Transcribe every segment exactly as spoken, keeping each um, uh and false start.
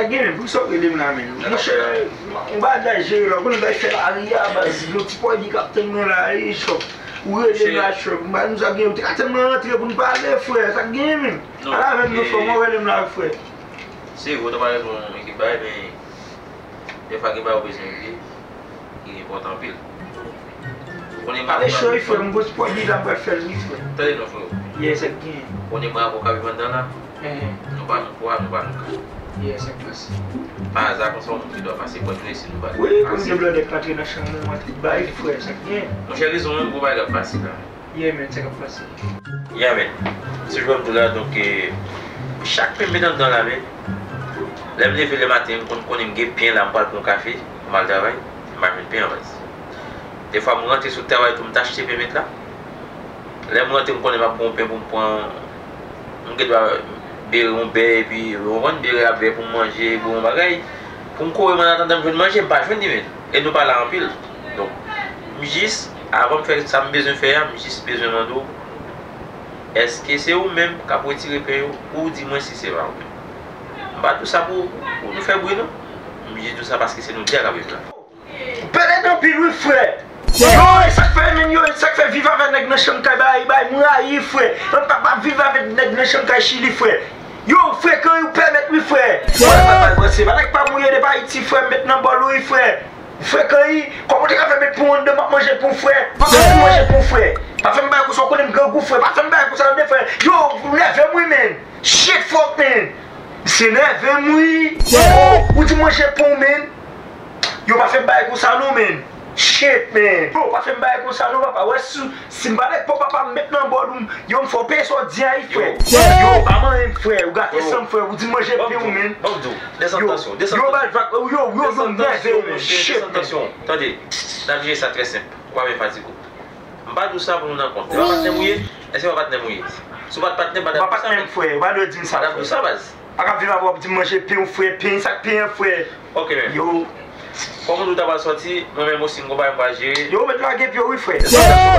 Sa gen menm, poukisa w rele m la menm? Monchè, yon bagay jere la, ou konnen bagay fè lari a baz, yon ti pòdi k ap tann mwen la, e chòk. Ou rele m la chòk, m pa konn sa gen, ou te ka tann mwen rantre pou n pale, frè, sa gen menm? Al avè m non, frè, mwen rele m la, frè. Se vre, ou ta pale pou yon ekip bagay, men dèfwa gen bagay ou bezwen regle. Li enpòtan anpil. Ou konnen pale cho wi frè, m gon ti pwodui la m pral fè l wi frè. Tande non frè. Yes, sa k genyen? Ou konnen bravo k ap viv anndan la? Enhen. Nou pa nou pwa, nou pa nou ka. Yes, sa k pase? Pa aza konsa yon moun gen dwa pase pòt nou e si nou bat. Wi, konn gen blòdè k antre nan chanm ou, antre bay frè, sa k genyen? Monchè, rezon menm gwo bagay k ap pase la. Yeah, man, sa k ap pase? Yeah, man. Se jwè m tou la, donk, eh, chak pen m met anndan la, men. Lè m leve lè maten, m konn konnen m gen pen la, m pral pran kafe, m al travay, m al jwenn pen an baz. Defwa, m rantre sot travay tou, m t achte pen met la. Lè m rantre, m konnen m ap gen yon pen pou m pran, m gen dwa bere yon bè, epi, ou konprann, bere avè pou m manje, bere yon bagay. Pou m kore m annatandan m jwenn manje, m pa jwenn li, men. E nou pa la anpil. Donk, m jis, avan m fè sa m bezwen fè a, m jis bezwen mande w, èske se ou menm k ap retire pen yo, pou w di mwen si se pa ou menm? M pa di w sa pou, pou nou fè bri, non. M jis di w sa paske se nou de a k ap viv la. Ou pèmèt anpil, wi, frè. Yo, e sa k fè, menm, yo, e sa k fè viv avè nèg nan chanm kay bay, bay, m rayi, frè. Mwen pa, pa viv avèk nèg nan chanm kay Chili, frè. Yo, frekan, ou pèmèt, wi, frè. Mwen pa, pa, pa, se pa nèg pa mouye depi Ayiti, frè, m met nan bòl, wi, frè. Frekan, wi, kòman w te ka fè met pou anndan, m ap manje pou frè? Pa fè m manje pou frè. Pa fè m bagay konsa, ou konnen m grangou, frè. Pa fè m bagay konsa, tande, frè. Yo, ou nève m, wi, men. Shit, fuck, man. Se nève m, wi. Oh, ou di manje pou, man. Yo pa fè m bagay konsa, non, man. Shit, man. Yo pa fè m bagay konsa, non, papa. Wè, si, si m pa nèg pa w, papa, m met nan bòl ou, yo, m fè w peye sa w di a, wi, frè. Yo, pa manyen m, frè. Ou gate san m, frè. Ou di manje pen w, man. Ban m di w, desann tansyon, desann tansyon. Yo, yo, yo, yo, nève, man. Shit, man. Tande, n ap jere sa trè senp. Ou pa menm fatige w. M pa di w sa pou nou nan kont. Se pa patnè m ou ye? Èske se pa patnè m ou ye? Si w pa t patnè m, pa t ap di w sa, men. Ou pa patnè m, frè. Ou pa dwe di m sa, frè. Pa t ap di w sa, baz. Pa ka viv avè w ap di m manje pen w, frè. Pen, sa k pen an, frè? Ok, men. Yo. Kòm nou ta pral sòti, mwen menm osi, m gon bagay m pral jere. Yo, mèt lage pye w, wi, frè.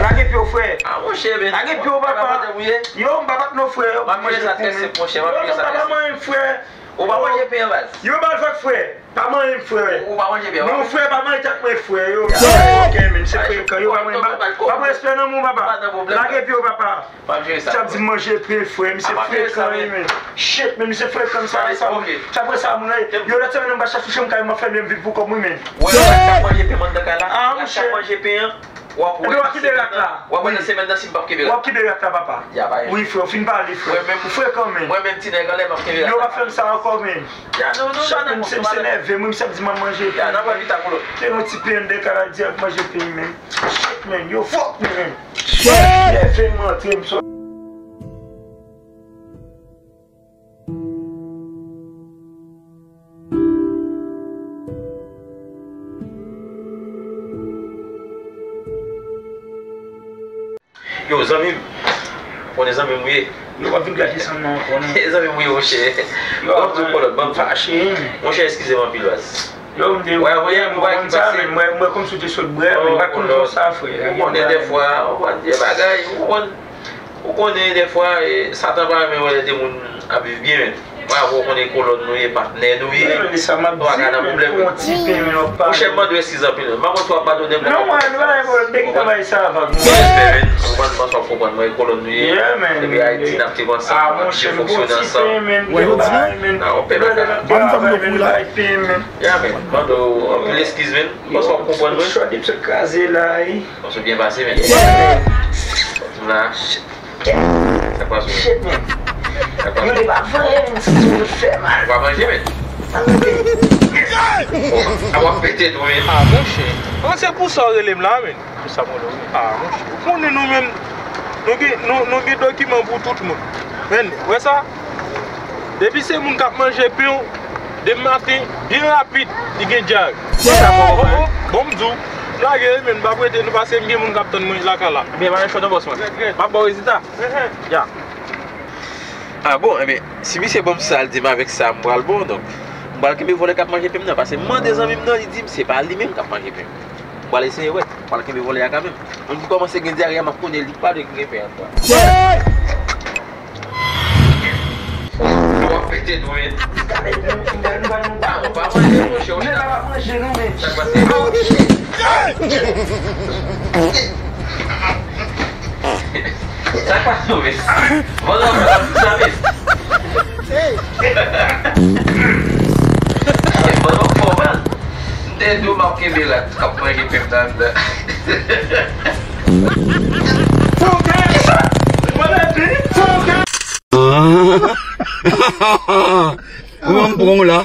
Lage pye w, frè. Ah, monchè, men. Lage pye w, papa. Ou pa patnè m ou ye? Yo, m pa patnè w, frè. Yo, m ap jere sa trè senp, monchè. M ap jere sa trè senp. Yo, m pa manyen m, frè. Ou pa manje pen an, baz. Yo, m al fè frè. Pa manyen m, frè. Ou pa manje byen, non, frè, pa manje tèt mwen, frè, yo. Ok, men, se frekan, yo, pa manyen, pa, pa pran respè nan men w, papa. Lage pye w, papa. M ap jere sa. Misye ap di m manje pen, frè, misye frekan, wi, men. Shit, men, misye frekan, sa, sa, sa, apre sa, moun, yo, lòt semèn, m pa chache chanm kay, m ap fè m viv pou kò m, wi, men. Ou wè, ou pa manje pen anndan kay la? Ah, monchè. Manje pen an. W ap wè nan semèn nan, w ap wè nan semèn nan si m p ap kenbe rat la. W ap kenbe rat la, papa. Ya, pa gen. Wi, frè, ou fin pale, frè. Ou frekan, men. Mwen menm, ti nèg anlè, m ap kenbe rat la. Yo pa fè m sa ankò, men. Ya, non, non, pa nan pwoblèm. Misye nève m, wi, misye ap di m ap manje pen. Ya, n ap wè pita pou lòt. Te yon ti pen de kaladi ak manje pen, men. Shit, men, yo, fuck, men. Shit. Nève m, antre m sot. Yo, zanmi m. Ou konnen zanmi m ou ye. Yo, w ap vin gache san m nan ankò, non. Zanmi m ou ye, monchè. Yo, w ap di w kolòn, ban m fache, men. Monchè, eskize m anpil, baz. Yo, m te, wè, wè, m wè ki pase. Mwen, mwen, kòmsi w te sot bwè, men m pa t konn konsa, frè. Ou konnen dèfwa, ou konn de bagay, ou konn. Ou konnen dèfwa, e, Satan pa renmen wè de moun ap viv byen, men. Bravo, ou konnen kolòn nou ye, patnè nou ye. Nou pa ka nan pwoblèm. Monchè, m mande w eskiz anpil. M pa konn si w ap padone m. Non, mwen, nou pa nan pwoblèm. Te gen travay sa avan. Mwen espere, men. Ou konprann, m panse w ap konprann mwen, e kolòn nou ye. Depi Ayiti, n ap te ansanm, n ap te fonksyone ansanm. Nan yon pè nan kay. Ya, men. Mande w anpil eskiz, men. M panse w ap konprann mwen. Chwa de psot kraze la, wi. Panse w byen pase, men. Ou la. Shit. Sa k pase w? Shit, man. Sa k pase w? Yo, li pa vann, men, sa sou fè mal. Ou pa manje, men. Sa manje. Bon, a w ap pete tou, men. Ah, monchè. An, se pou sa w rele m la, men. Pou sa m rele w, men. Ah, monchè. Ou konnen nou menm, nou gen, nou, nou gen dokiman pou tout moun. Men, wè sa? Depi se moun k ap manje pen, demen maten, byen rapid, li gen dyare. Bon, m di w, m lage, men m p ap rete, nou pase m gen moun k ap tann mwen lakay la. Byen, pa gen chòt non, bòs mwen. M ap ba w rezilta. Ya. Ah bon, enben, si misye ban m sa l di m avèk sa m pral bon, donk, m pral kenbe vòlè k ap manje pen m nan, paske m mande zanmi m nan, li di m se pa li menm k ap manje pen m. M pral eseye wè, m pral kenbe vòlè a kanmenm. Moun ki kòmanse gen dyare a, m ap konnen li pa dwe gen pen ankò. Yo, w ap fè Te dwe. Ah, ou pa manje, monchè, ou chita. Sa k pase? Sa k pase, ou, men? Vòlò, vòlò, sa, men. Vòlò, fò, man. M te di w m ap kenbe rat k ap manje pen m nan anndan. Ou ban m pran w la.